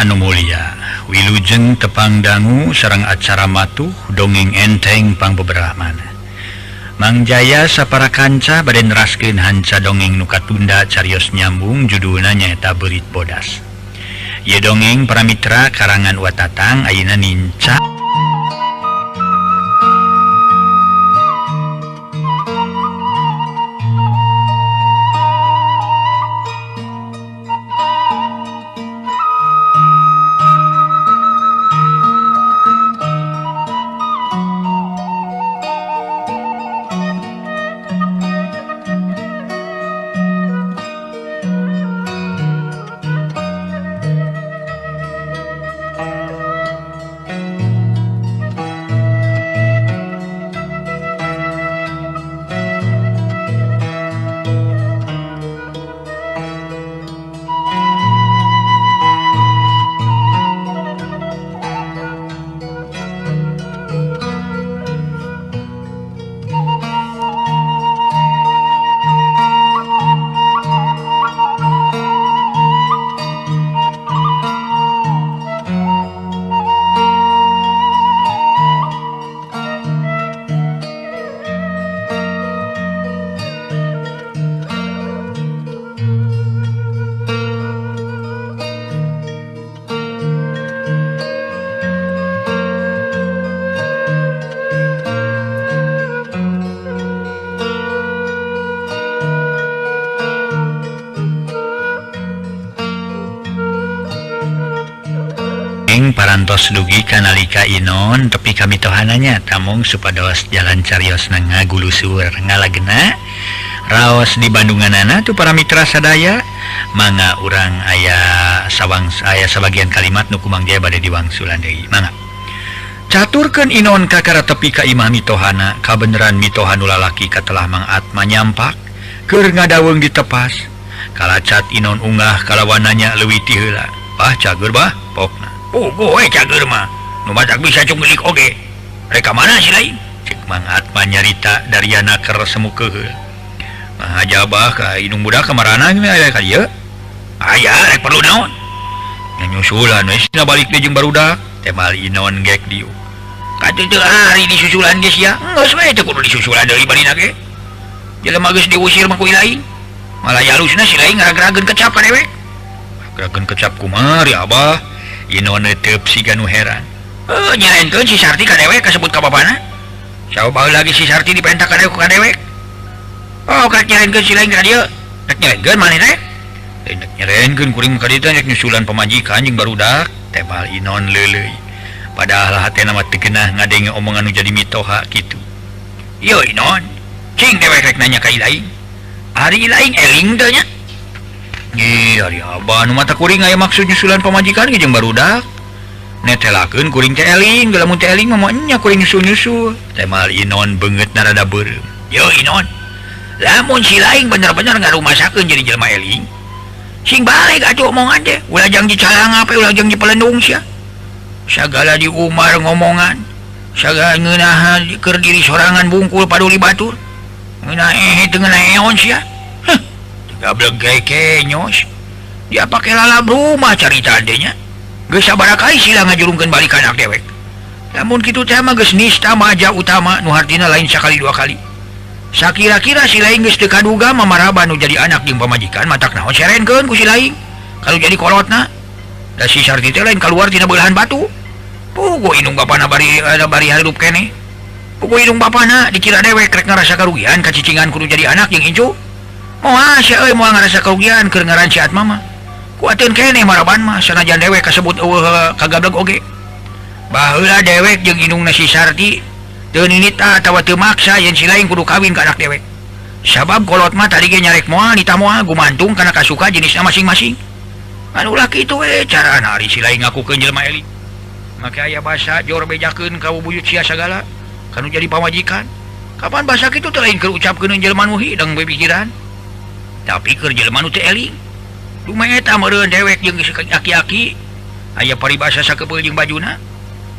anu mulia, wilujeng tepang dangu sareng acara matuh dongeng enteng pangbeberahmana. Mang Jaya sapara kanca bade neraskeun hanca dongeng nu katunda carios nyambung judulna nyaeta Beurit Bodas. Ieu dongeng para mitra karangan Wa Tatang ayeuna ninca parantos dugi kanalika Inon tepi kami tohananya tamung supados jalan cariosna ngagulusur ngalagena raos di Bandunganana tuh para mitra sadaya mangga urang aya sawang aya sabagian kalimat nu ku Mang Jaya bade diwangsulan deui mangga caturkeun Inon kakara tepi ka imah mitohana kabeneran mitoha nu lalaki katelah Mang Atma nyampak keur ngadaweung ditepas kalacat Inon ungah kalawananya leuwih ti heula bah cager bah pokna. Oh, gue cager mah. Nu matak bisa cunggelik oge. Rek ka mana si lain? Cek Mang Atma nyarita Dariana keur semu keheul. Mah jabah ka indung budak ka marana aya ka dieu. Aya rek perlu naon? Nyusulan we cenah balik deui jeung barudak. Temal Inon gek dieu. Katuh teu ari disusulan geus sia. Geus we teu kudu disusulan deui balina ge. Jelema geus diusir mah ku lain. Malah yalusna si lain ngaragrageun kecap ka dewek. Ragrageun kecap kumaha ri Abah? Inon netep siga nu heran. Nyerenkeun si Sarti ka dewek kasebut ka bapana. Saha lagi si Sarti dipenta ka dewek ka dewek. Oh, ka nyerenkeun si lain ka dieu. Rek nyerenkeun maneh teh? Rek nyerenkeun kuring ka dieu teh rek nyusulan pamajikan jeung barudak. Tebal Inon leuleuy. Padahal hatena mah teu geunah ngadenge omongan nu jadi mitoha kitu. Yo Inon, cing dewek rek nanya ka ilaing. Ari ilaing eling teh nya. Ih, ari abah nu mata kuring aya maksud nyusulan pamajikan ge jeung barudak. Netelakeun kuring teh eling, lamun teh eling mah moal nya kuring nyusul-nyusul. Temal Inon beungeut na rada beureum. Yo Inon, lamun si laing bener-bener ngarumasakeun jadi jelema eling. Sing balik atuh omongan teh, ulah jang dicalang apa ulah jang dipelendung sia. Sagala di Umar ngomongan, sagala ngeunahan keur diri sorangan bungkul paduli batur. Ngeunah teu ngeunah eon sia. Gablek geke nyos. Dia pake lalab rumah carita adenya. Geus sabaraha kali sila ngajurungkeun balik ka anak dewek. Lamun kitu teh mah geus nista maja utama nu hartina lain sakali dua kali. Sakira-kira si lain geus teu kaduga mamaraba nu jadi anak jeung pamajikan matak naon serenkeun ku si lain. Kalau jadi kolotna. Da si Sarti teh lain kaluar tina beulah batu. Puguh indung bapana bari bari hirup keneh. Puguh indung bapana dikira dewek rek ngarasa karugian kacicingan kudu jadi anak jeung incu. Moal sia euy moal ngarasa karugian keur ngaran si Atma mah. Kuateun keneh maraban mah sanajan dewek kasebut eueuh kagablek oge. Baheula dewek jeung indungna si Sarti teu ninita atawa teu maksa yen si lain kudu kawin ka anak dewek. Sabab kolot mah tadi ge nyarek moal nitah moal gumantung kana kasuka jenisna masing-masing. Anu ulah kitu we carana ari si lain ngakukeun jelema eling. Make aya basa jor bejakeun ka bubuyut sia sagala kanu jadi pamajikan. Kapan basa kitu teh lain keur ucapkeun jelema nu hideng pikiran. Tapi keur jelema nu teu eling. Dumaeta meureun dewek jeung aki-aki aya paribasa sakepeul jeung bajuna.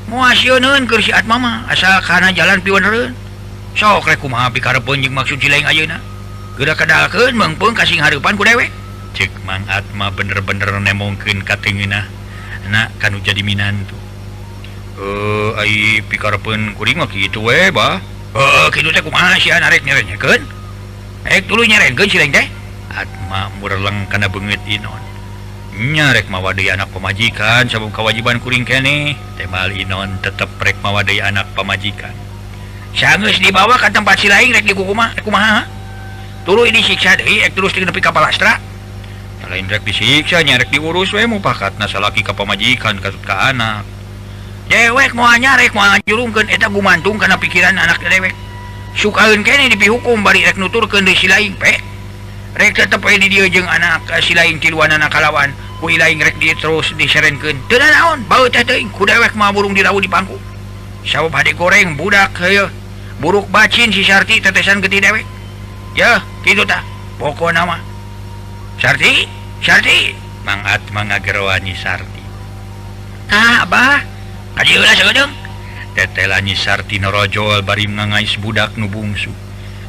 Moal sieuneun keur si Atma mah asal kana jalan piwenereun. Sok rek kumaha pikarepeun jeung maksud si lain ayeuna. Geura kadalkeun meungpeung kasing hareupan ku dewek. Cek Mang Atma bener-bener nemongkeun ka tengeunah. na kanu jadi minantu. Ai pikarepeun kuring mah kitu we bah. Heuh kitu teh kumaha sia narek nyerenyekeun? Rek tuluy nyerenkeun si lain teh. Atma mureleng kana beungeut Inon. Nya rek mawa deui anak pamajikan sabab kewajiban kuring keneh. Temal Inon tetep rek mawa deui anak pamajikan. Sanggeus dibawa ka tempat si lain rek dikukumaha kumaha? Tuluy disiksa deui rek terus nepi ka palastra. Lain rek disiksa nya rek diurus we mupakatna salaki ka pamajikan katut ka anak. Dewek moal nyarek moal ngajurungkeun eta gumantung kana pikiran anak dewek. Sukaeun keneh dipihukum bari rek nuturkeun deui si laing pe. Rek tetep we di dieu jeung anak si laing tiluanana kalawan ku ilaing rek di terus diserenkeun. Teu naon baeut teh teuing ku dewek mah burung dirawu di pangku. Sabab hade goreng budak heueuh buruk bacin si Sarti tetesan getih dewek. Yeuh kitu tah pokona mah. Sarti Sarti Mang Atma ngageroan Nyi Sarti. Tah Abah ka dieu lah saeudeung. Tetela Nyi Sarti norojol bari ngangais budak nu bungsu.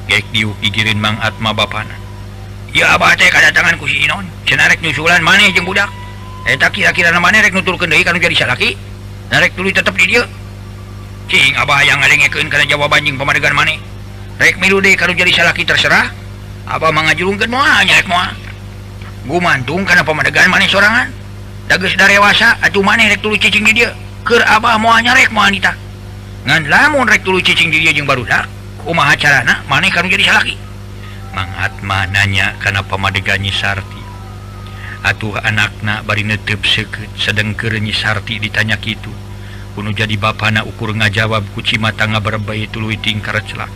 Gek diuk gigireun Mang Atma bapana. Ieu Abah teh kadatangan ku si Inon, cenah rek nyusulan maneh jeung budak. Eta kira-kira maneh rek nuturkeun deui kanu jadi salaki? Na rek tuluy tetep di dieu. Cing Abah hayang ngadengekeun kana jawaban jeung pamadegan maneh. Rek milu deui kanu jadi salaki terserah. Abah mah ngajurungkeun moal nya rek moal. Gumantung kana pamadegan maneh sorangan. Da geus darewasa atuh maneh rek tuluy cicing di dieu. Keur Abah moal nyarek moal nitah. Ngan lamun rek tuluy cicing di dieu jeung barudak, kumaha carana maneh kanu jadi salaki? Mang Atma nanya kana pamadegan Nyi Sarti. Atuh anakna bari neuteup seukeut sadengkeur Nyi Sarti ditanya kitu. Kuno jadi bapana ukur ngajawab ku cimata ngaberebay tuluy tingkar celak.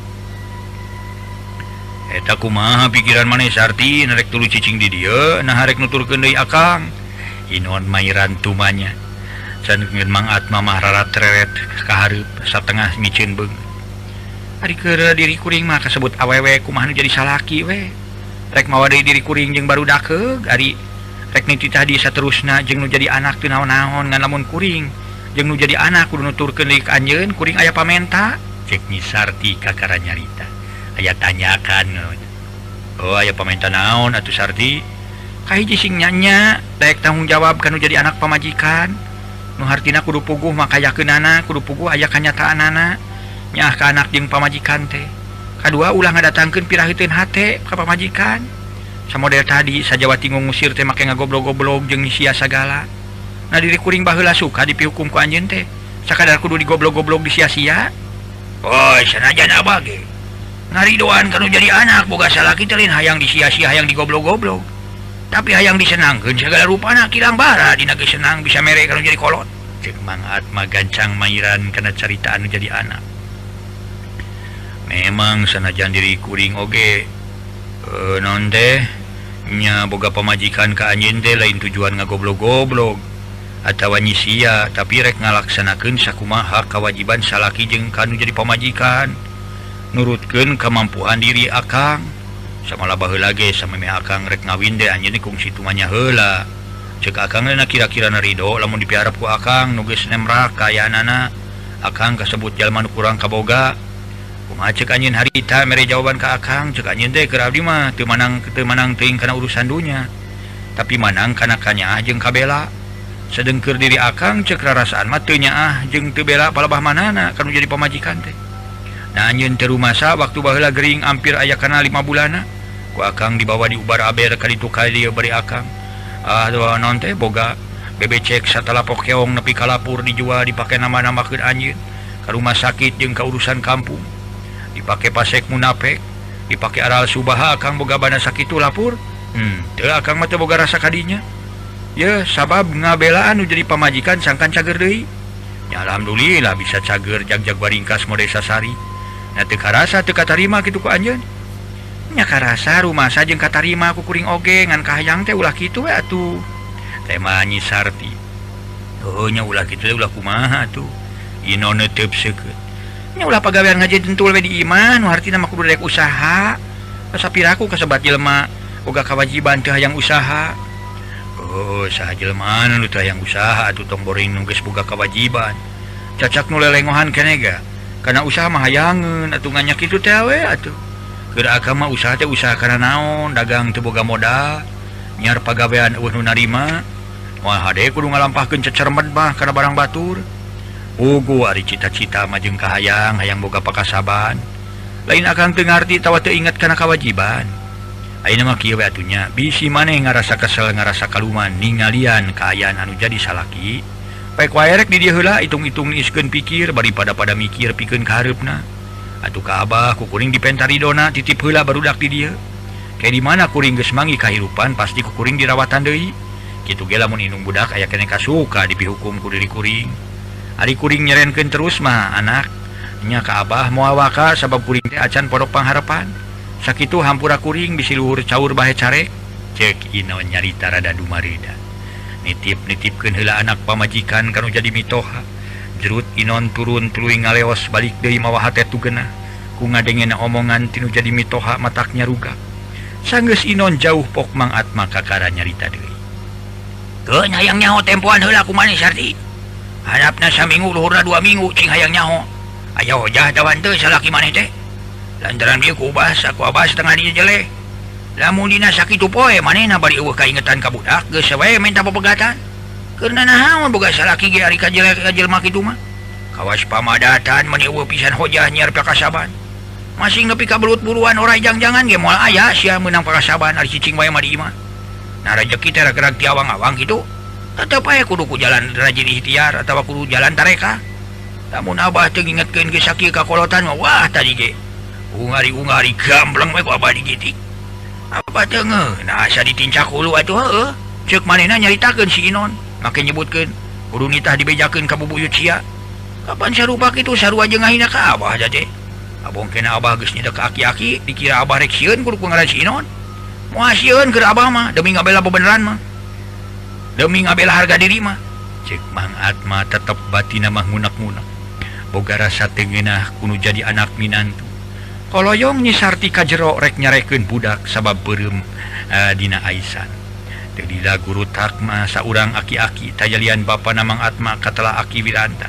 Eta kumaha pikiran maneh Sarti narek tuluy cicing di dieu nah rek nuturkeun deui akang. Inon mairan tumanya. Saneungkeun Mang Atma mah rarat-reret ka hareup satengah miceun beungeut. Ari keur diri kuring mah kasebut awewe kumaha nu jadi salaki we. Rek mawa deui diri kuring jeung barudak heug ari rek nititah di saterusna jeung nu jadi anak teu naon-naon ngan lamun kuring jeung nu jadi anak kudu nuturkeun deui ka anjeun kuring aya pamenta. Cek Nyi Sarti kakara nyarita. Aya tanyakan. Oh aya pamenta naon atuh Sarti? Kahiji sing nya-nya daek tanggung jawab kanu jadi anak pamajikan. Nu hartina kudu puguh mah kayakeunana kudu puguh aya kanyataanana. Nyaah ka anak jeung pamajikan teh. Kadua ulah ngadatangkeun piraheuteun hate ka pamajikan. Samodel tadi sajawati ngusir teh make ngagoblog-goblog jeung sia sagala. Nah diri kuring baheula suka dipihukum ku anjeun teh. Sakadar kudu digoblog-goblog disia-sia. Oh, sanajan abah ge. Ngaridoan kanu jadi anak boga salaki teh lain hayang disia-sia hayang digoblog-goblog. Tapi hayang disenangkeun sagala rupana kilang bara dina geus senang bisa mere kanu jadi kolot. Ceuk Mang Atma gancang mairan kana carita anu jadi anak. Memang sanajan diri kuring oge naon teh nya boga pamajikan ka anjeun teh lain tujuan ngagoblog-goblog atawa nyisia tapi rek ngalaksanakeun sakumaha kawajiban salaki jeung kanu jadi pamajikan nurutkeun kamampuan diri akang samalah baheula ge samemeh akang rek ngawin teh anjeun kungsi tumanya heula ceuk akang na kira-kira na ridho lamun dipiharap ku akang nu geus nemrak kaayaanana akang kasebut jalma nu kurang kaboga. Kumaha ceuk anjeun harita mere jawaban ka akang ceuk anjeun teh keur abdi mah teu manang teuing kana urusan dunya tapi manang kana kanyaah jeung kabela sedengkeur diri akang ceuk rarasaan mah teu nyaah jeung teu bela palebah manana kanu jadi pamajikan teh. Nah anjeun teu rumasa waktu baheula gering ampir aya kana 5 bulanna ku akang dibawa di ubar aber ka ditu ka dieu bari akang ah naon teh boga bebecek satalapok keong nepi ka lapur dijual dipake nama-namakeun anjeun ka rumah sakit jeung ka urusan kampung dipake pasek munafik dipake aral subaha akang boga bana sakitu lapur. Teu akang mah teu boga rasa kadinya. Ye sabab ngabelaan nu jadi pamajikan sangkan cager deui. Ya alhamdulillah bisa cager jag-jag baringkas mode sasari. Nah teu karasa teu katarima kitu ku anjeun. Nya karasa rumasa jeung katarima ku kuring oge ngan kahayang teh ulah kitu we atuh. Teh mah Nyi Sarti. Heuh nya ulah kitu teh ulah kumaha atuh. Inon neuteub seukeut. Nya ulah pagawean ngaji tentul we di imah nu hartina mah kudu rek usaha. Sapiraku kasebat jelema boga kawajiban teu hayang usaha. Oh, saha jelema nu teu hayang usaha atuh tong boring nu geus boga kawajiban. Cacak nu lelengohan keneh ga. Kana usaha mah hayangeun atuh nganyak kitu teh we atuh. Keur akang mah usaha teh usaha kana naon, dagang teu boga modal, nyiar pagawean eueuh nu narima. Moal hade kudu ngalampahkeun cecermed mah kana barang batur. Ugu ari cita-cita mah jeung kahayang hayang boga pakasaban. Lain akang teu ngarti tawa teu inget kana kawajiban. Ayeuna mah kieu we atuh nya, bisi maneh ngarasa kesel ngarasa kaluman ningalian kaayaan anu jadi salaki. Paek wae rek di dieu heula itung-itung niiskeun pikir bari pada-pada mikir pikeun ka hareupna. Atuh ka abah ku kuring dipentaridona titip heula barudak di dieu. Kayak di mana kuring geus manggih kahirupan pasti ku kuring dirawatan deui. Kitu ge lamun indung budak aya keneh kasuka dipihukum ku diri kuring. Ari kuring nyerenkeun terus mah anak nya ka abah moal waka sabab kuring teh acan pondok pangharepan. Sakitu hampura kuring bisi luhur caur bahe carek. Cek Inon nyarita rada dumarida. Nitip-nitipkeun heula anak pamajikan kanu jadi mitoha. Jerut Inon turun tuluy ngaleos balik deui mawa hate tugenah. Ku ngadengena omongan tinu jadi mitoha mataknya ruga. Sanggeus Inon jauh pok Mang Atma kakara nyarita deui. Keun hayang nyaho tempoan heula ku maneh Sarti. Harapna saminggu luhurna 2 minggu cing hayang nyaho. Aya hojah tawan teu salaki maneh teh. Lantaran ieu ku ubah ku abah setengah dieu jeleh. Lamun dina sakitu poe manehna bari eueuh kaingetan ka budak geus we minta pepegatan. Keur nanaon boga salaki ge ari ka jelek ka jelema kitu mah. Kawas pamadatan meni eueuh pisan hojah nyiar pakasaban. Masing nepi ka belut buruan orai jang-jangan ge moal aya sia meunang pakasaban ari cicing wae mah di imah. Nah rejeki teh gerak ti awang-awang kitu. Tetep aya kudu ku jalan rajin ikhtiar atawa kudu jalan tareka. Lamun abah teu ngingetkeun ge sakieu ka kolotan mah wah tadi ge. Ungari-ungari gambleng we ku abah digitik. Apa teu ngeunah asa ditincak hulu atuh heueuh. Ceuk manehna nyaritakeun si Inon, make nyebutkeun kudu nitah dibejakeun ka bubuyut sia. Kapan sarupa kitu sarua jeung ngahina ka abah teh. Abong kena abah geus nyedek ka aki-aki dikira abah rek sieun kudu ku ngaran si Inon. Moal sieun keur abah mah demi ngabela bebeneran mah. Demi ngabela harga diri mah. Cek Mang Atma tetep batina mah ngunek-ngunek. Boga rasa teu ngeunah kudu jadi anak minantu. Koloyong Nyi Sarti ka jero rek nyarekeun budak sabab beureum dina aisan. Teu lila guru takma saurang aki-aki tajalian bapana Mang Atma katela Aki Wiranta.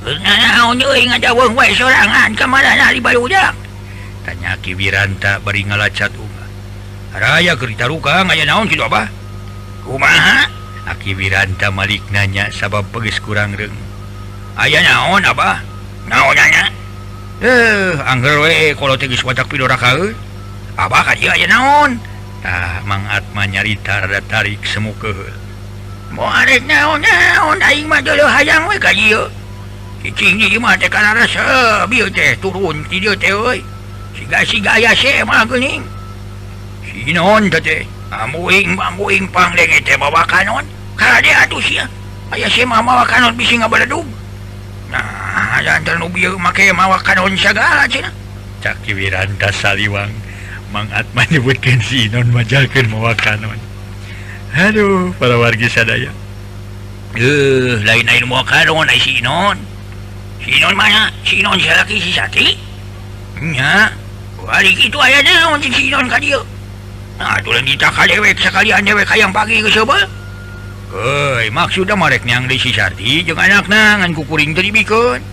Naon euy ngadaweuh wae sorangan ka mana di barudak? Tanya Aki Wiranta bari ngalacat unga. Raya keur ditarukang aya naon kitu abah? Kumaha? Aki Wiranta malik nanya sabab geus kurang reung. Aya naon abah? Naon nanya? Angger we kalau teh geus watak pidora kaeun. Abah ka dieu aya naon? Tah Mang Atma nyarita rada tarik semu keheul. Moal arek naon-naon aing mah deuleuh hayang we ka dieu. Cicing di imah teh kararasa bieu teh turun ti dieu teh euy. Siga-siga aya mah geuning. Si Inon teh ambuing panglenge teh mawa kanon. Kade atuh sia. Aya mah mawa kanon bisi ngabaledug. Nah, lantaran nu bieu make mawa kanon sagala cenah. Cak Ki Wiranta saliwang. Mang Atma nyebutkeun si Inon majalkeun mawa kanon. Aduh, para wargi sadaya. Lain-lain mawa kanon ai si Inon. Si Inon mana? Si Inon salaki si Sati? Nya. Ari kitu aya naon si Inon ka dieu? Nah, atuh lain kita ka dewek sakalian dewek hayang pagi geus heubeul. Heuy, maksudna mah rek neang deui si Sarti jeung anakna ngan ku kuring teu dibikeun.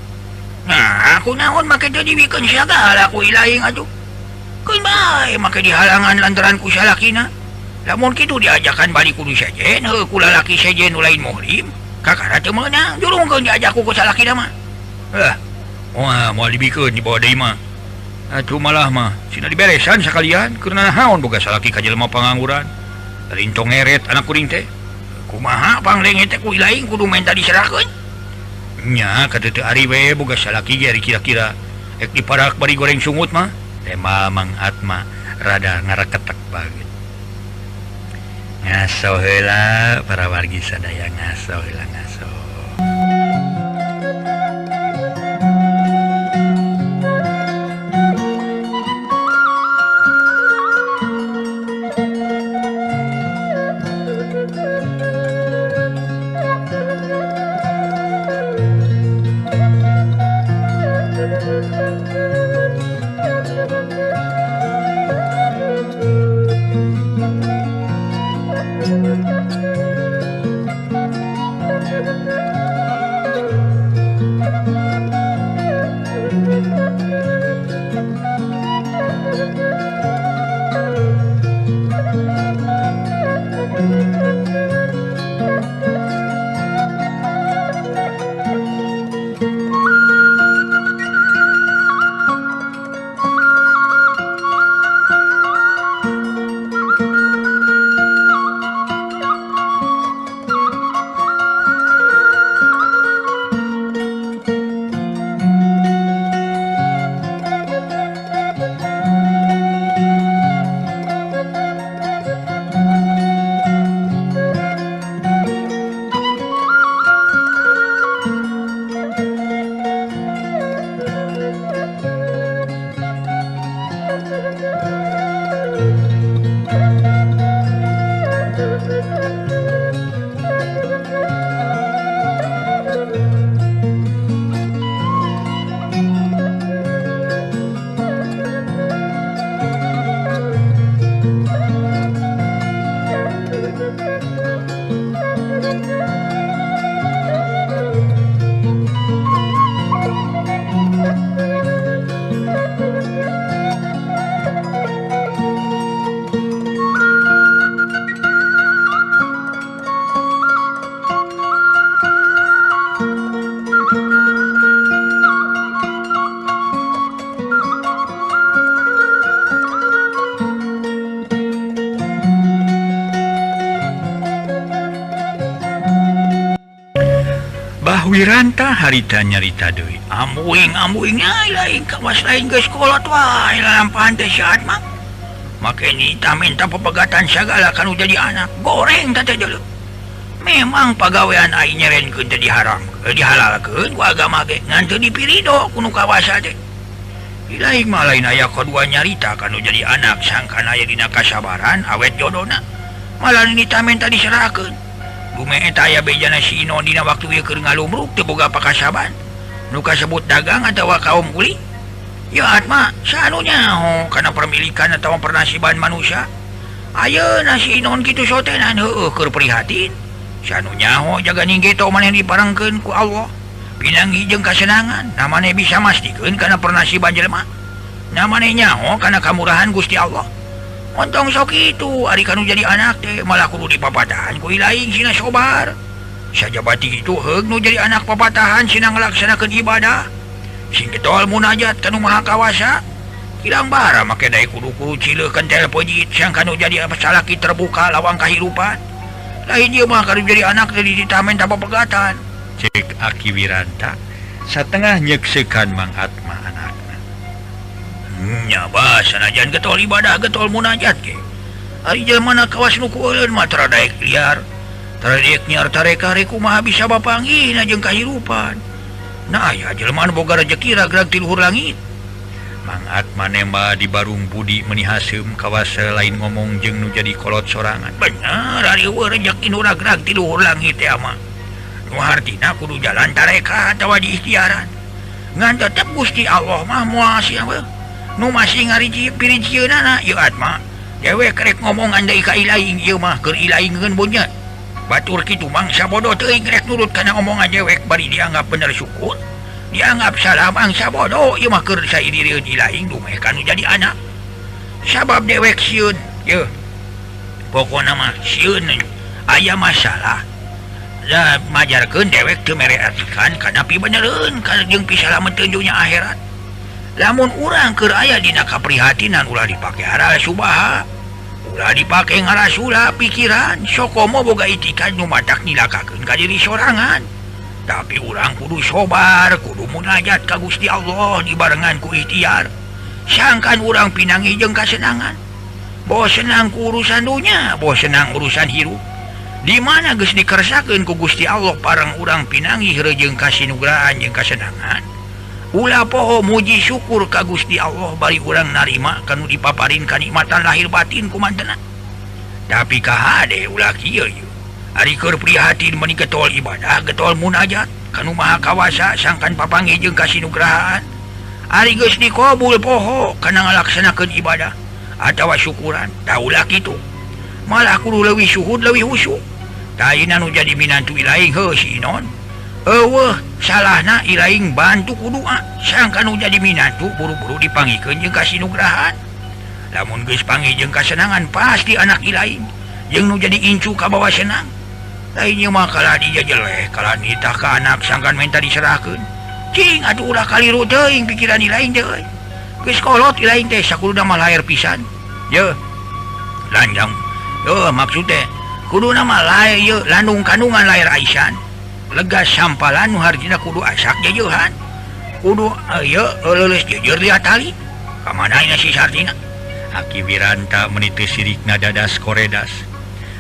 Nah, aku naon make teu dibikeun sagala ku ilaing atuh. Keun bae make dihalangan lantaran ku salakina. Lamun kitu diajakan balik kudu sejen, heuh ku lalaki sejen nu lain muhrim, kakara teu meunang jurungkeun diajak ku salakina mah. Heuh. Wah, moal dibikeun dibawa deui mah. Atuh malah mah sina diberesan sakalian keur naon boga salaki ka jelema pangangguran. Lintong ngeret anak kuring teh. Kumaha panglenge teh ku ilaing kudu menta diserahkeun. Nya kata teu ari we boga salaki ge ari kira-kira ek diparak bari goreng sungut mah. Tema Mang Atma rada ngaraketek banget. Ngaso heula para wargi sadaya ngaso heula ngaso. Wiranta harita nyarita deui ambuing ambuing lain kawas lain geus kolot wae lampahan teh si Atma make nita minta pepegatan sagala kanu jadi anak goreng teh deuleu. Memang pagawean aing nyerenkeun teh diharam dihalalkeun ku agama ge ngan teu dipirido ku nu kawasa teh. Ilaing mah lain aya kadua nyarita kanu jadi anak sangkan aya dina kasabaran awet jodona malah nita minta diserahkeun. Dume eta aya bejana si Inon dina waktu ieu keur ngalumruk teu boga pakasaban nu kasebut dagang atawa kaum kuli. Ya Atma sanu nyaho kana permilikan atawa pernasiban manusia. Ayeuna si Inon kitu sotenan heueuh keur prihatin. Sanu nyaho jaga ninggeto maneh diparengkeun ku Allah. Pinanggi jeung kasenangan, na maneh bisa mastikeun kana pernasiban jelema. Na maneh nyaho kana kamurahan Gusti Allah. Ontong sok itu ari kanu jadi anak teh malah kudu dipapatahan ku ilaing sina sobar. Sajabati itu heug nu jadi anak papatahan sina ngalaksanakeun ibadah. Sing getol munajat kanu Maha Kawasa. Hilang bara make dae kudu-kudu cileukeun tel pejit sang kanu jadi salaki terbuka lawang kahirupan. Lain ieu mah kanu jadi anak teh dititamen tanpa pegatan. Cek Aki Wiranta satengah nyekseukan Mang Atma anakna. Nya bah sanajan getol ibadah getol munajat ge. Ari jelema na kawas nu kueuleun mah tara daek liar. Tara daek nyiar tareka rek kumaha bisa bapanggihna jeung kahirupan. Nah aya jelema nu boga rejeki ragrag ti luhur langit. Mang Atma nemba di Barung Budi meuni haseum kawas lain ngomong jeung nu jadi kolot sorangan. Bener ari eueuh rejeki nu ragrag ti luhur langit teh mah. Nu hartina kudu jalan tareka atawa diikhtiaran. Ngan tetep Gusti Allah mah moal sia we. Nu masih ngariji pirincieunana ieu Atma. Dewek rek ngomong andai ka ilaing ieu mah keur ilaingeun bunya. Batur kitu mangsa bodoh teuing rek nurut kana omongan dewek bari dianggap bener syukur. Dianggap salah mangsa bodoh ieu mah keur sairireun ilaing dumeh kanu jadi anak. Sabab dewek sieun yeuh. Pokona mah sieun aya masalah. Da majarkeun dewek teu mere atikan kana pibenereun kana jeung pisalameteun dunya akhirat. Lamun urang keur aya dina kaprihatinan ulah dipake haral subaha. Ulah dipake ngarasula pikiran sokomo boga itikan nu matak nilakakeun ka diri sorangan. Tapi urang kudu sobar, kudu munajat ka Gusti Allah dibarengan ku ikhtiar. Sangkan urang pinangi jeung kasenangan. Boh senang ku urusan dunya, boh senang urusan hirup. Di mana geus dikersakeun ku Gusti Allah parang urang pinangi jeung kasinugrahan jeung kasenangan. Ulah poho muji syukur ka Gusti Allah bari urang narima kanu dipaparin kanikmatan lahir batin ku mantena. Tapi kahade ulah kieu ieu. Ari keur prihatin meuni getol ibadah, getol munajat kanu Maha Kawasa sangkan papanggih jeung kasinugrahaan. Ari geus dikabul poho kana ngalaksanakeun ibadah atawa syukuran, tah ulah kitu. Malah kudu leuwih syuhud leuwih khusyuk. Tah nu jadi minantu ilaing heuh si Inon. Eueuh salahna ilaing bantu ku doa sangkan nu jadi minantu buru-buru dipangikeun jeung kasinugrahan. Lamun geus panggih jeung kasenangan pasti anak ilaing jeung nu jadi incu kabawa senang. Lain ieu mah kalah dijejeleh kalah nitah ka anak sangkan menta diserahkeun. Cing atuh ulah kaliru teuing pikiran ilaing teh euy. Geus kolot ilaing teh sakuduna mah laer pisan. Yeuh. Lanjang. Yeuh maksud teh kuduna mah lae ieu landung kandungan laer Aisan. Legas sampalan nu hartina kudu asak jejeuhan. Kudu ieu leuleus jejeur liat tali. Ka mana nya si Sartina? Aki Wiranta meuni teu sirik ngadadas koredas.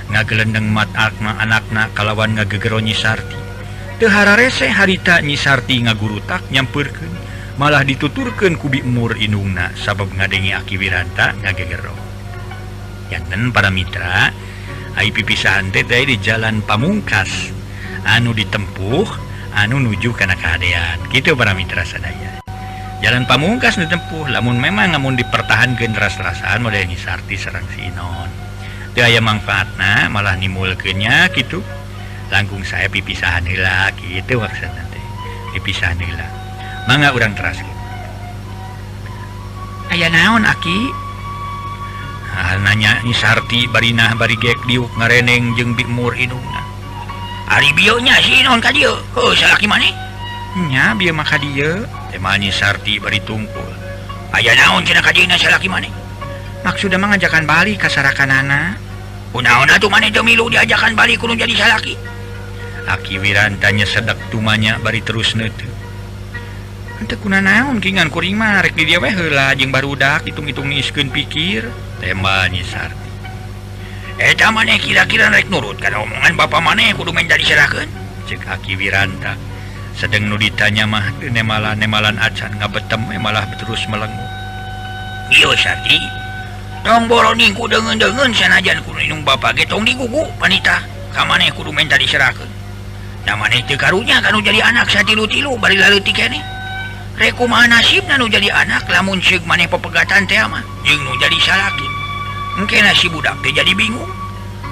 Ngagelendeng mat akna anakna kalawan ngagegero Nyi Sarti. Teu hararese harita Nyi Sarti ngagurutak nyampeurkeun Malah dituturkeun ku Bi Mur indungna sabab ngadenge Aki Wiranta ngagegero. Janten para mitra, ai pipisahan teh di jalan Pamungkas anu ditempuh anu nuju kana kahadean. Kitu para mitra sadaya. Jalan Pamungkas ditempuh lamun memang lamun dipertahankeun ras-rasaan model Nyi Sarti sareng si Inon. Teu aya mangfaatna malah nimbulkeun nya kitu. Langkung saya pipisahan heula kitu maksudna teh. Pipisahan heula. Mangga urang teraskeun. Aya naon Aki? Ah, nanya Nyi Sarti barinah bari gek diuk ngareneng jeung Bi Mur indungna. Ari bieu nya si Inon ka dieu? Heuh salaki maneh? Nya bieu mah ka dieu. Tema Nyi Sarti bari tungkul. Aya naon cenah ka dieu salaki maneh? Maksudna mah ngajakan balik ka sarakanana. Kunaon atuh maneh teu milu diajakan balik kudu jadi salaki? Aki Wiranta nyesedek tumanya bari terus neuteut. Henteu kuna naon kingan kuring mah rek di dieu we heula jeung barudak hitung-hitung niiskeun pikir. Tema Nyi Sarti. Eta maneh kira-kira rek nurut kana omongan bapa maneh kudu menta diserahkeun? Cek Aki Wiranta. Sedeng nu ditanya mah teu nemalan-nemalan acan ngabetem malah terus melengu. Ieu Sarti, tong boroning ku deungeun-deungeun sanajan kudu indung bapa ge tong digugu panita. Ka maneh kudu menta diserahkeun. Da maneh teu karunya kanu jadi anak satilu-tilu bari laleutik keneh. Rek kumaha nasibna nu jadi anak lamun ceuk maneh pepegatan teh mah jeung nu jadi salaki. Engke si budak teh jadi bingung.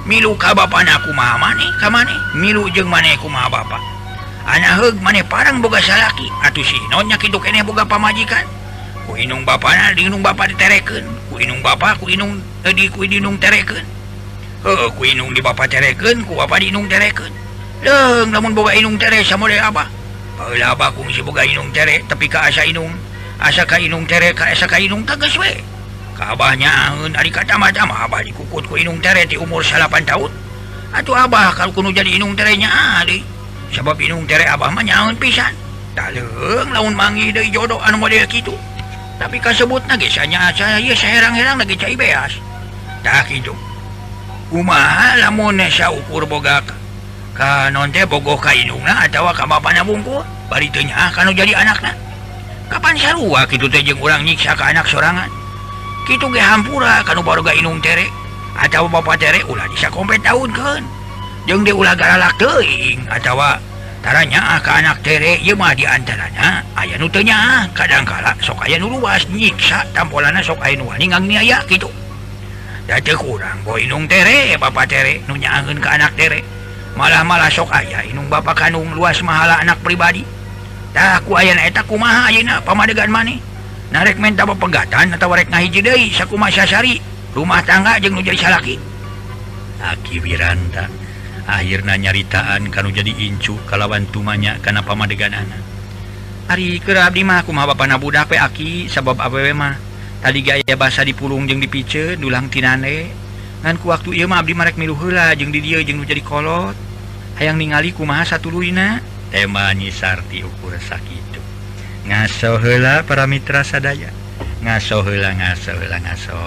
Milu ka bapana kumaha maneh ka maneh, milu jeung maneh kumaha bapa. Ana heug maneh parang boga salaki atuh si Inon nya kitu keneh boga pamajikan. Ku indung bapana di indung bapa diterekeun, ku indung bapa ku indung di ku indung terekeun. Heuh ku indung di bapa terekeun, ku bapa di indung terekeun. Leung lamun boga indung tere samodel abah. Baheula abah kungsi boga indung tere tapi ka asa indung, asa ka indung tere ka asa ka indung teh geus we. Ka abah nyaaeun ari katama-tama abah dikukut ku indung tere ti umur 8 tahun. Atuh abah kalau kudu jadi indung tere nyaa deui. Sabab indung tere abah mah nyaaeun pisan. Tah leung lamun manggih deui jodoh anu model kitu. Tapi kasebutna ge sanya asa ieu saherang-herang lagi cai beas. Tah kitu. Kumaha lamun saukur boga ka non teh bogoh ka indungna atawa ka bapana bungkul bari teu nyaah kanu jadi anakna. Kapan sarua kitu teh jeung urang nyiksa ka anak sorangan. Kitu ge hampura kanu baroga indung tere atawa bapa tere ulah disakompet daunkeun. Jeung deui ulah garalak teuing atawa tara nyaah ka anak tere ieu mah di antarana aya nu teu nyaah kadangkala sok aya nu luas nyiksa tampolana sok aya nu wani nganiaya kitu. Da teu kurang boh indung tere bapa tere nu nyaaheun ka anak tere. Malah-malah sok aya indung bapa kandung luas mahala anak pribadi. Tah ku ayana eta kumaha ayeuna pamadegan maneh? Narek menta pepegatan atawa rek ngahiji deui sakumaha sasari rumah tangga jeung nu jadi salaki. Aki Wiranta akhirna nyaritaan kanu jadi incu kalawan tumanya kana pamadeganana. Ari keur abdi mah kumaha bapana budak we Aki sabab awewe mah tadi ge aya basa dipulung jeung dipiceun dulang tinane. Ngan ku waktu ieu mah abdi mah rek milu heula jeung di dieu jeung nu jadi kolot. Hayang ningali kumaha satuluyna. Tema Nyi Sarti ukur sakitu. Ngaso heula para mitra sadaya. Ngaso heula ngaso heula ngaso.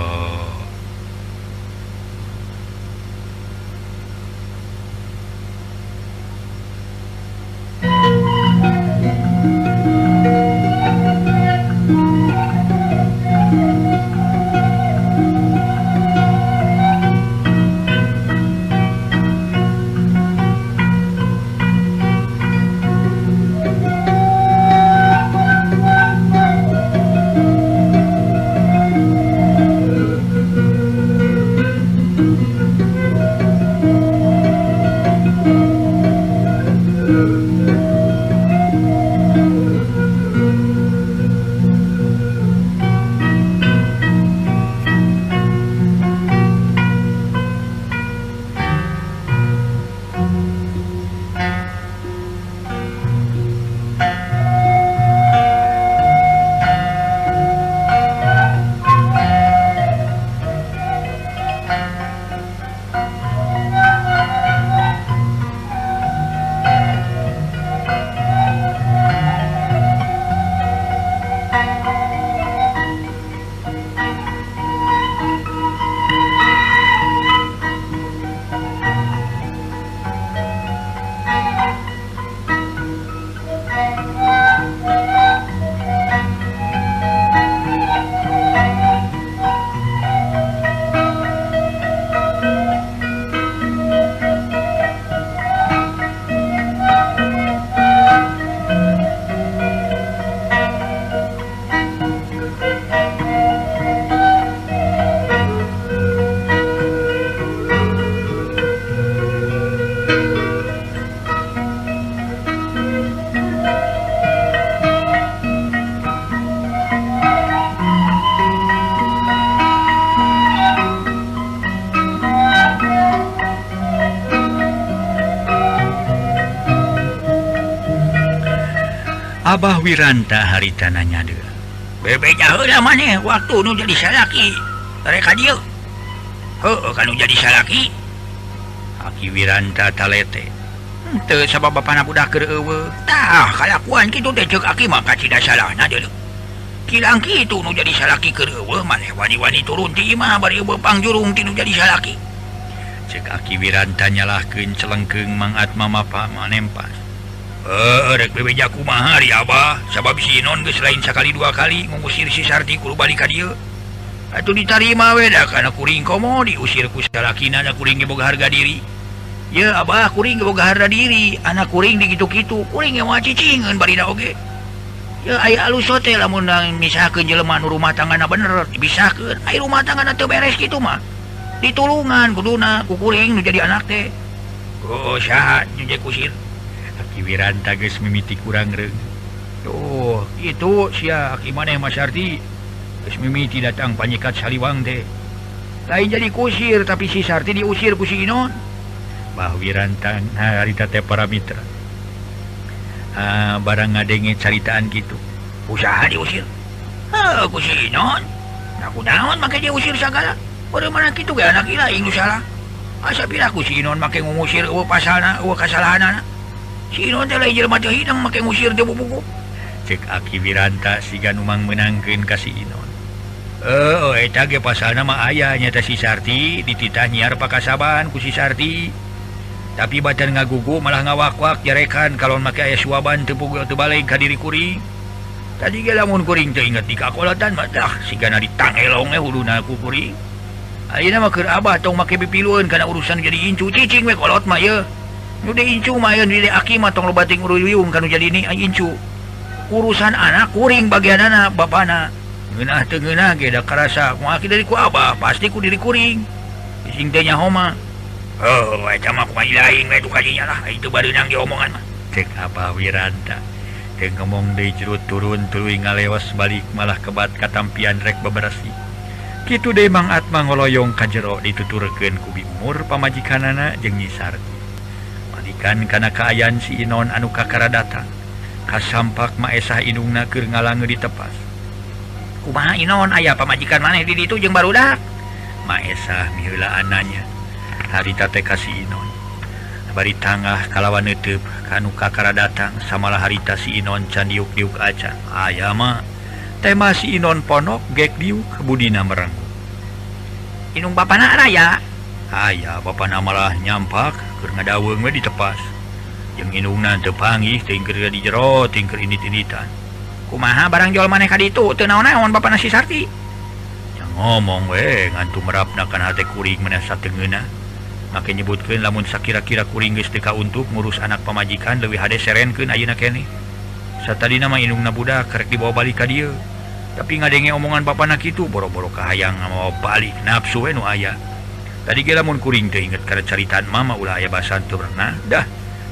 Abah Wiranta harita nanya deui. Bebeja heula maneh waktu nu jadi salaki. Rek ka dieu. Heueuh kanu jadi salaki. Aki Wiranta talete. Teu sabab bapana budak keur eueuh. Tah kalakuan kitu teh ceuk aki mah kacida salahna deuleu. Kilang kitu nu jadi salaki keur eueuh maneh wani-wani turun ti imah bari eueuh pangjurung ti nu jadi salaki. Ceuk Aki Wiranta nyalahkeun celengkeung Mang Atma mapa manempas. Rek bebeja kumaha ari Abah sabab si Inon geus lain sakali dua kali ngusir si Sarti kudu balik ka dieu. Atuh ditarima we da kana kuring komo diusir ku salakina da kuring ge boga harga diri. Ye Abah kuring ge boga harga diri, anak kuring dikitu-kitu, kuring ge moal cicingeun barina oge. Ye aya alus teh lamun misahkeun jelema nu rumah tanggana bener dipisahkeun, aya rumah tanggana teu beres kitu mah. Ditulungan kuduna ku kuring nu jadi anak teh. Oh saha nu jadi kusir? Aki Wiranta geus mimiti kurang reung. Tuh, itu sia aki maneh Mas Sarti. Geus mimiti datang panyikat Saliwang teh. Lain jadi kusir tapi si Sarti diusir ku si Inon. Bah Wiranta harita teh para mitra. Barang ngadenge caritaan kitu. Usaha diusir. Heuh ku si Inon. Nah kunaon make diusir sagala? Beureum mana kitu ge anak lain nu salah. Asa pira ku si Inon make ngusir eueuh pasalna, eueuh kasalahanana. Si Inon teh lain jelema teu hidang make ngusir teu bubuku. Cek Aki Wiranta siga nu mangmeunangkeun ka si Inon. Eta ge pasalna mah aya nyata si Sarti dititah nyiar pakasaban ku si Sarti. Tapi batan ngagugu malah ngawak-wak jarekan kalon make aya suaban teu puguh teu balik ka diri kuring. Tadi ge lamun kuring teu inget di kakolotan mah dah sigana ditangelong we huluna ku kuring. Ayeuna mah keur Abah tong make pipilueun kana urusan jadi incu cicing we kolot mah ye. Nu di incu mah ye di aki mah tong loba ting uruyung kanu jadi ni incu. Urusan anak kuring bagianana bapana. Ngeunah teu ngeunah ge da karasa moal aki dari ku Abah pasti ku diri kuring. Sing teh nyaho mah. Oh, eta mah kumaha lain we tukang dinya lah, itu bareunang ge omongan mah. Cek Abah Wiranta. Teu ngomong deui jero turun tuluy ngalewas balik malah kebat katampian rek beberesi. Kitu deui Mang Atma ngoloyong ka jero dituturkeun ku Bimur pamajikanana jeung Nyi Sarti. Malikan kana kaayaan si Inon anu kakara datang. Kasampak Maesah indungna keur ngalange ditepas. Kumaha Inon aya pamajikan maneh di ditu jeung barudak? Maesah miheulaan nanya. Harita teh ka si Inon. Bari tangah kalawan neuteub kanu kakara datang samalah harita si Inon can diuk-diuk acan. Aya mah tema si Inon ponok gek diuk budina merenggut. Inung bapana raya? Aya bapana malah nyampak keur ngadaweung we ditepas. Jeung indungna teu panggih teuing keur di jero teuing keur indit-inditan. Kumaha barang jual maneh ka ditu teu naon-naon bapana si Sarti? Nya ngomong we ngantu merapna kana hate kuring maneh satengeuna. Make nyebutkeun lamun sakira-kira kuring geus teu kauntuk ngurus anak pamajikan leuwih hade serenkeun ayeuna keneh. Satadina mah indungna budak karek dibawa balik ka dieu. Tapi ngadenge omongan bapana kitu boro-boro kahayang mawa balik nafsu we nu aya. Tadi ge lamun kuring teu inget kana caritaan mama ulah aya basan teu pernah dah.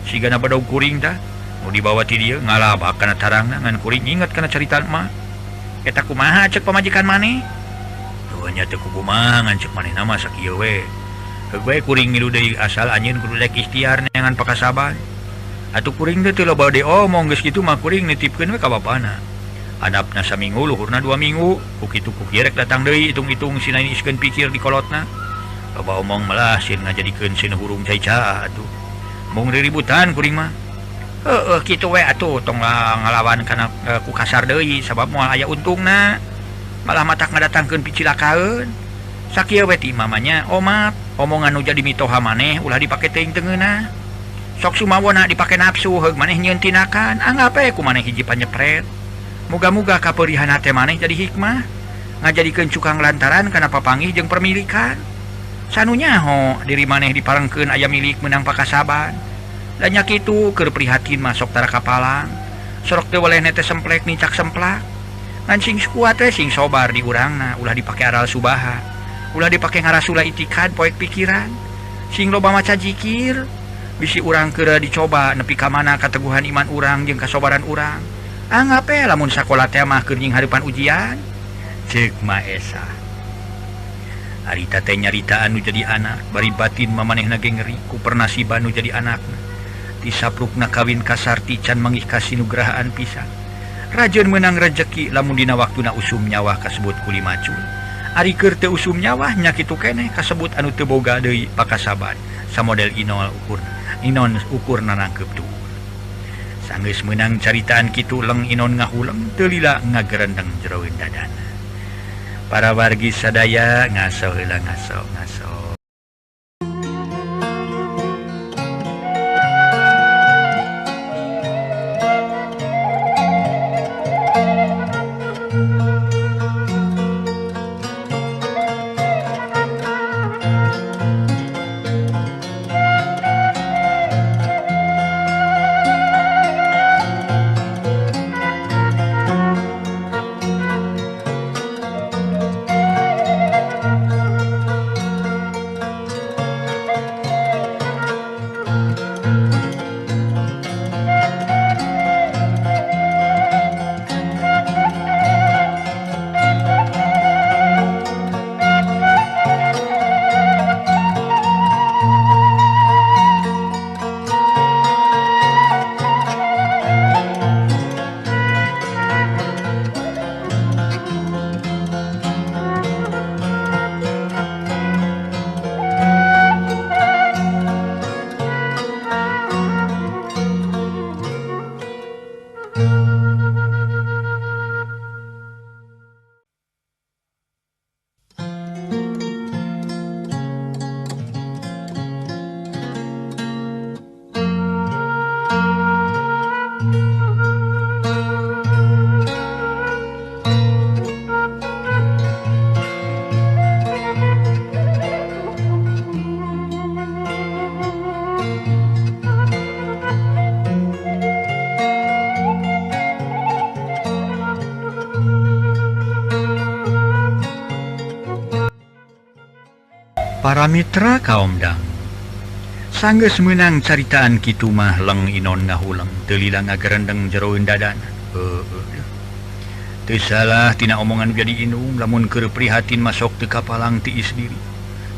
Sigana badog kuring tah nu dibawa ti dieu ngalabak kana tarangna ngan kuring inget kana caritaan mah. Eta kumaha ceuk pamajikan maneh? Tuh nya teu kumaha ngan ceuk manehna mah sakieu we. Heug we kuring ngilu deui asal anjeun kudu rek ikhtiar neangan pakasaban. Atuh kuring teh teu loba diomong geus kitu mah kuring nitipkeun we ka bapana. Adapna saminggu luhurna 2 minggu ku kitu ku kieu rek datang deui hitung-hitung sina iskeun pikir di kolotna. Loba omong malah sieun ngajadikeun sieun hurung cai caah atuh. Mung riributan kuring mah. Heueuh kitu we atuh tong ngalawan kana ku kasar deui sabab moal aya untungna. Malah matak ngadatangkeun picilakaeun. Sakieu we ti mamanya omat omongan nu jadi mitoha maneh ulah dipake teuing teu ngeunah. Sok sumawona dipake nafsu heug maneh nyieun tinakan anggap we ku maneh hiji panyepret. Muga-muga kapeurihan hate maneh jadi hikmah ngajadikeun cukang lantaran kana papanggih jeung permilikan. Sanu nyaho diri maneh diparengkeun aya milik meunang pakasaban. Da nya kitu keur prihatin mah sok tara kapalang. Sorok teu welehna teh semplek nicak semplak. Ngan sing kuat teh sing sobar di urangna ulah dipake aral subaha. Ulah dipake ngarasula itikad poek pikiran. Sing loba maca zikir bisi urang keur dicoba nepi ka mana kateguhan iman urang jeung kasobaran urang. Anggap we lamun sakola teh mah keur nying hareupan ujian. Ceuk Maesah. Harita teh nyarita anu jadi anak bari batin mamanehna ge ngeri ku pernasiban nu jadi anakna. Ti saprukna kawin ka Sarti can manggih kasinugrahaan pisan. Rajeun meunang rejeki lamun dina waktuna usum nyawah kasebut kuli macul. Ari keur teu usum nyawah nya kitu keneh kasebut anu teu boga deui pakasaban samodel Inol ukur Inon ukur nanangkeup tuur. Sanggeus meunang caritaan kitu leng Inon ngahuleng teu lila ngagerendeng jeroeun dadana. Para wargi sadaya ngaso heula ngaso ngaso. Para mitra kaomdang sanggeus meunang caritaan kitu mah leng Inon ngahuleng teu lila ngagerendeng jeroeun dadana. Teu salah tina omongan jadi indung lamun keur prihatin masok teu kapalang tiis diri.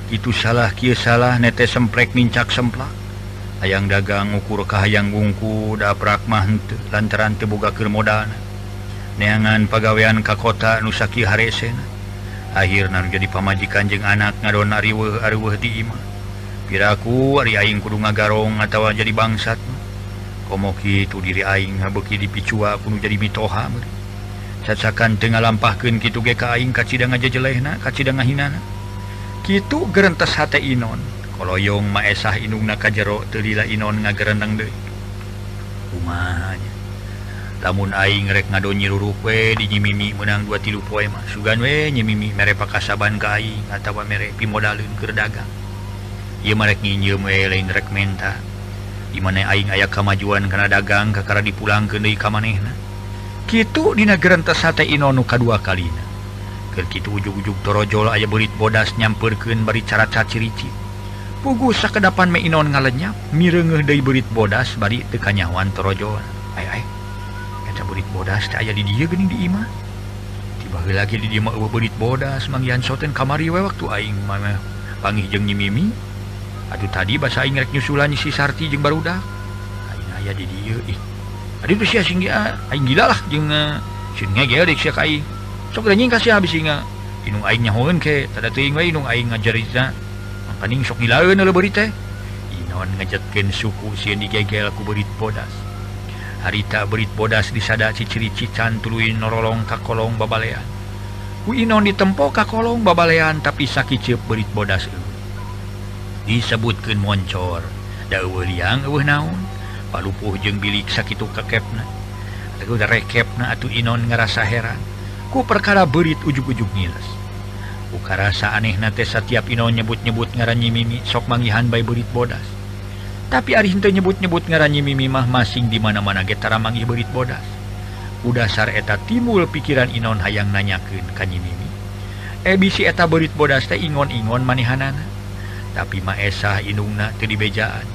Kitu salah kieu salah nete semprek nincak semplak. Hayang dagang ukur ka hayang wungku daprak mah henteu lantaran teu boga keur modalna. Neangan pagawean ka kota nu sakieu haresena. Akhirna nu jadi pamajikan jeung anak ngadon ariweuh ariweuh di imah. Piraku ari aing kudu ngagarong atawa jadi bangsat. Komo kitu diri aing beuki dipicua kudu jadi mitoha meureun. Cacakan teu ngalampahkeun kitu ge ka aing kacida ngajejelehna, kacida ngahinana. Kitu gerentes hate Inon. Koloyong maesah indungna ka jero teu lila Inon ngagerendeng deui. Kumaha nya? Lamun aing rek ngadon nyiruruk we di Nyi Mimi meunang 2-3 poe mah. Sugan we Nyi Mimi mere pakasaban ka aing atawa mere pimodaleun keur dagang. Ieu mah rek nginjeum we lain rek menta. Di mana aing aya kamajuan kana dagang kakara dipulangkeun deui ka manehna. Kitu dina gerentes hate Inon nu kadua kalina. Keur kitu ujug-ujug torojol aya beurit bodas nyampeurkeun bari caraca cirici. Puguh sakedapan me Inon ngalenyap mireungeuh deui beurit bodas bari teu kanyahoan torojol. Ai ai. Eta beurit bodas teh aya di dieu geuning di imah. Tiba heula ge di dieu mah eueuh beurit bodas manggihan soten kamari we waktu aing mah pangih jeung Nyi Mimi. Aduh tadi basa aing rek nyusulan si Sarti jeung barudak. Aing aya di dieu ih. Aduh teu sia sing aing gila lah jeung sieun ngegel deuk sia ka aing. Sok da nying ka sia bisi nga. Indung aing nyahoeun ke tada teuing we indung aing ngajarita. Mangkaning sok gilaeun eueuh beurit teh. Inon ngajetkeun suku sieun digegel ku beurit bodas. Harita beurit bodas disada ciciri-cican tuluy norolong ka kolong babalean. Ku Inon ditempo ka kolong babalean tapi sakiceup beurit bodas eueuh. Disebutkeun moncor, da eueuh liang eueuh naon. Palupuh jeung bilik sakitu kakepna. Atuh rekepna atuh Inon ngarasa heran. Ku perkara beurit ujug-ujug ngiles. Ku karasa anehna teh satiap Inon nyebut-nyebut ngaran Nyi Mimi sok manggihan bae beurit bodas. Tapi ari henteu nyebut-nyebut ngaran Nyi Mimi mah masing di mana-mana ge tara manggih beurit bodas. Ku dasar eta timbul pikiran Inon hayang nanyakeun ka Nyi Mimi. Bisi eta beurit bodas teh ingon-ingon manehanana. Tapi maesah indungna teu dibejaan.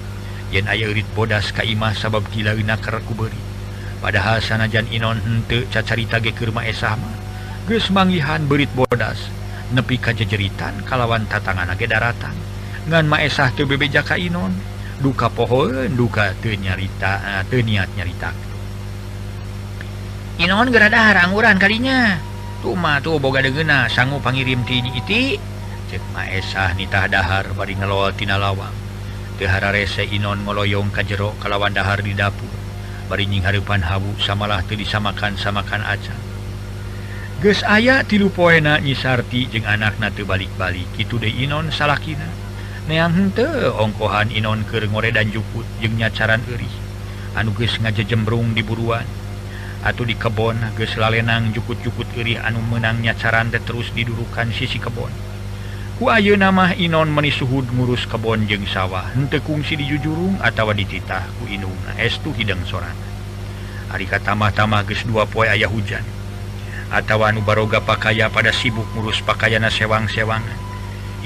Yen aya eurit bodas ka imah sabab gilaeuna keur ku beurit. Padahal sanajan Inon henteu cacarita ge keur maesah mah geus manggihan beurit bodas nepi ka jejeritan kalawan tatangana ge daratan. Ngan maesah teu bebeja ka Inon. Duka pohoeun duka teu nyarita teu niat nyarita. Inon geura dahar angguran kadinya. Tuh mah tuh boga deungeuna sangu pangirim ti Nyi Iti. Cek Maesah nitah dahar bari ngelol tina lawang. Teu hararese Inon ngoloyong ka jero kalawan dahar di dapur. Bari nyinghareupan hawu samalah teu disamakan-samakan acan. Geus aya 3 poena Nyi Sarti jeung anakna teu balik-balik. Kitu deui Inon salakina. Neang henteu ongkohan Inon keur ngoredan jukut jeung nyacaran eurih. Anu geus ngajejembrung di buruan. Atuh di kebon geus lalenang jukut-jukut eurih anu meunang nyacaran teh terus didurukan sisi kebon. Ku ayeuna mah Inon meuni suhud ngurus kebon jeung sawah, henteu kungsi dijujurung atawa dititah ku indungna estu hideng sorangan. Ari katamah-tamah geus 2 poe aya hujan. Atawa anu baroga pakaya pada sibuk ngurus pakayana sewang-sewangan.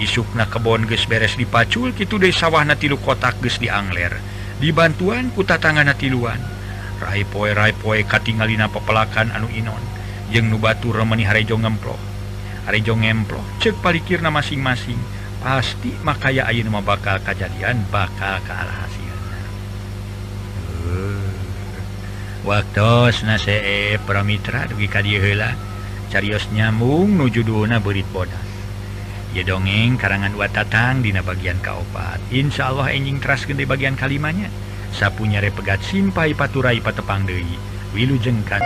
Isukna kebon geus beres dipacul kitu deui sawahna 3 kotak geus diangler. Dibantuan ku tatangana tiluan. Rai poe katingalina pepelakan anu Inon jeung nu batur meuni harejo ngemploh. Harejo ngemploh ceuk palikirna masing-masing. Pasti makaya ayeuna mah bakal kajadian bakal kaalhasilna. Waktosna seep para mitra dugi ka dieu heula carios nyambung nu judulna Beurit Bodas. Ieu dongeng karangan Wa Tatang dina bagian kaopat. Insyaallah enjing teraskeun di bagian kalimanya. Sapunyare pegat simpai paturai patepang deui. Wilujeng ka.